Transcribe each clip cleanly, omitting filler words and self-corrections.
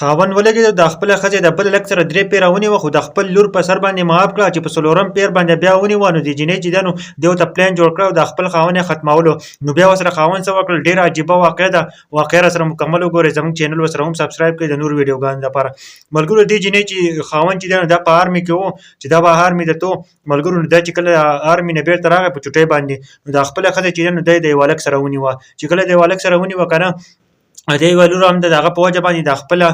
خاوند ولګېد د خپله ښځې د بل هلک سره درې پېره ونیوه، خو د خپل لور په سر باندې معاف کړه چې په څلورم پېر باندې بیا ونیوه. نو د جینۍ چې ده نو دیو ته پلان جوړ کړ او د خپل خاوند یې ختمولو. نو بیا ورسره خاوند څه وکړل؟ ډېره عجیبه واقعه ده، واقعه راسره مکمل وګورئ. زموږ چینل ورسره هم سبسکرایب کړئ د نورو ویډیوګانو لپاره. ملګرو، دې جینۍ چې خاوند چې ده نو دا په آرمي کې و، چې دا به آرمي ته تلو. ملګرو، نو دا چې کله آرمي نه بېرته راغی په چوټۍ باندې، نو دا خپله ښځه چې ده نو دی د یو هلک سره ونیوه. چې کله د یو هلک سره ونیوه که نه، دی یوه لور هم د هغه په وجه باندې د خپله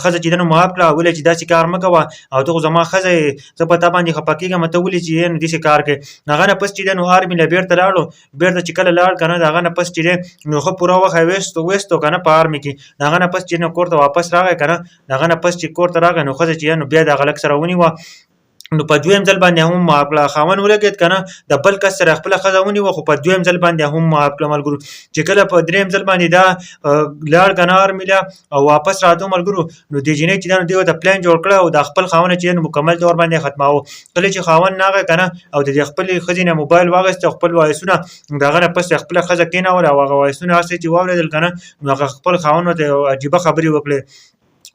ښځه چې ده نو معاف کړه، ولې چې داسې کار مه کوه او ته خو زما ښځه یې، زه په تا باندې خفه کېږم، ته ولې چې نو داسې کار کوې؟ هغه نه پس چې ده نو آرمي له بېرته لاړو. بېرته چې کله لاړ که نه، د هغه نه پس چې دی نو ښه پوره وخت یې ویستو که نه په آرمي کې. د هغه نه پس چې نو کور ته واپس راغی که نه، د هغه نه پس چې کور ته راغی نو ښځه چې ده نو بیا د هغه هلک سره ونیوه. نو په دویم ځل باندې هم معاف کړه. خاوند ولګېد که نه، د بل کس سره خپله ښځه ونیوه، خو په دویم ځل باندې هم معاف کړه. ملګرو، چې کله په دریم ځل باندې دا لاړ که نه آرمي له او واپس راتلو، ملګرو، نو دې جینۍ چې ده نو دې ورته پلان جوړ کړی او د خپل خاوند چې ده نو مکمل طور باندې ختماوه. کله چې خاوند راغی که نه او د دې خپلې ښځې نه موبایل واخیست او خپل وایسونه، د هغه نه پس یې خپله ښځه کېنوله او هغه وایسونه هسې چې واورېدل که نه، نو هغه خپل خاوند ورته یو عجیبه خبرې وکړې.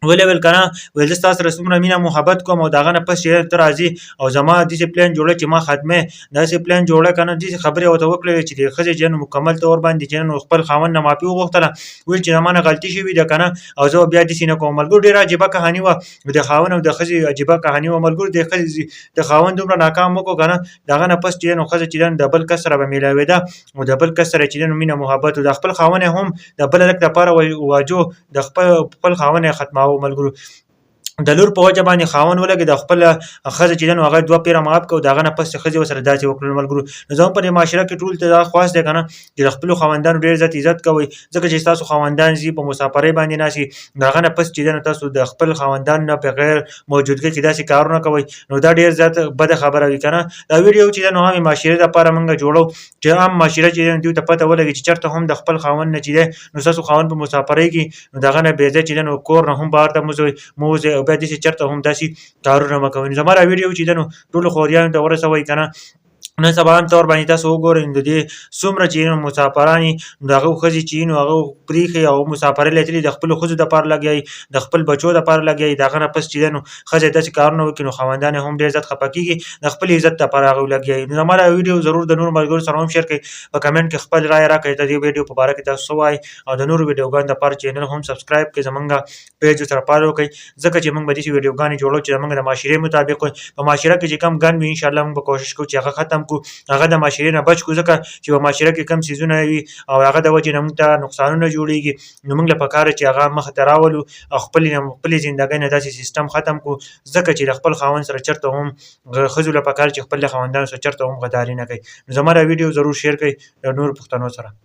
ولې ویل که نه، ویل زه ستا سره څومره مینه محبت کوم او د هغه نه پس چې ته راځي او زما داسې پلان جوړه چې ما ختمې، داسې پلان جوړه که نه. داسې خبرې ورته وکړې چې د ښځې چې نو مکمل طور باندې چې نو خپل خاوند نه معافي وغوښتله، ویل چې زما نه غلطي شوې ده که نه او زه بیا داسې نه کوم. ملګرو، ډېره عجیبه کهاني وه، د خاوند او د ښځې عجیبه کهاني وه. ملګرو، د ښځې د خاوند دومره ناکام وکړو که نه، د هغه نه پس چې نو ښځه چې ده د بل کس سره به میلاوېده او د بل کس سره چې ده نو مینه محبت و. د خپل خاوند هم د بل هلک دپاره واجو، د خپل خاوند یې ختماوه. ملګرو، د لور په وجه باندې خاوند ولګېد او خپله ښځه چې ده نو هغه دوه پېره معاف کړه او د هغه نه پس ښځې ورسره داسې وکړل. ملګرو، نو زموږ په دې معاشره کې ټول ته دا خواست دی که نه چې د خپلو خاوندانو ډېر زیات عزت کوئ، ځکه چې ستاسو خاوندان ځي په مسافرۍ باندې ناست، د هغه نه پس چې ده نو تاسو د خپل خاوندانو نه په غیر موجودګۍ کې داسې کارونه کوئ، نو دا ډېر زیات بده خبره وي که نه. دا ویډیو چې ده نو عامې معاشرې دپاره موږ جوړو چې عام معاشره چې ده دوی ته پته ولګي چې چېرته هم د خپل خاوند نه چې دی نو ستاسو خاوند په مسافرۍ کې، نو د هغه نه بې ځایه چې ده نو کور نه هم بهر ته مه ځئ او بیا داسې چېرته هم داسې کارونه مه کوئ. نو زما دا ویډیو چې ده نو ټولو خوریانو ته ورسوئ که نه. نن سبا عام طور باندې تاسو وګورئ، د دې څومره چې نو مسافران دي، نو د هغو ښځې چې نو هغه پرېښي او مسافرۍ له تللي، د خپلو ښځو دپاره لګیا وي، د خپل بچو دپاره لګیا وي. د هغه نه پس چې ده نو ښځې داسې کارونه وکړي نو خاوندان یې هم ډېر زیات خفه کېږي، د خپل عزت دپاره هغوی لګیا وي. نو زما دا ویډیو ضرور د نورو ملګرو سره هم شیر کړئ. په کمنټ کې خپل رایه راکړئ د دې ویډیو په باره کې تاسو څه وایئ او د نورو ویډیوګانو دپاره چینل هم سبسکرایب کړئ، زمونږ پیج سره فالو کړئ، ځکه چې موږ به داسې ویډیوګانې جوړو چې زمونږ د معاشرې مطابق وي. په معاشره کې چې کوم ګند وي، انشاءالله موږ به کوشش کوو چې هغه ختم کړو، هغه د معاشرې نه بچ کړو، ځکه چې په معاشره کې کوم څیزونه وي او هغه د وجې نه موږ ته نقصانونه جوړیږي، نو موږ له پکاره چې هغه مخ ته راولو او خپلې زندګۍ نه داسې سیستم ختم کړو، ځکه چې د خپل خاوند سره چېرته هم ښځو له پکار چې خپل له خاوندانو سره چېرته هم غداري نه کوي. نو زما دا ویډیو ضرور شیر کړئ د نورو پښتنو سره.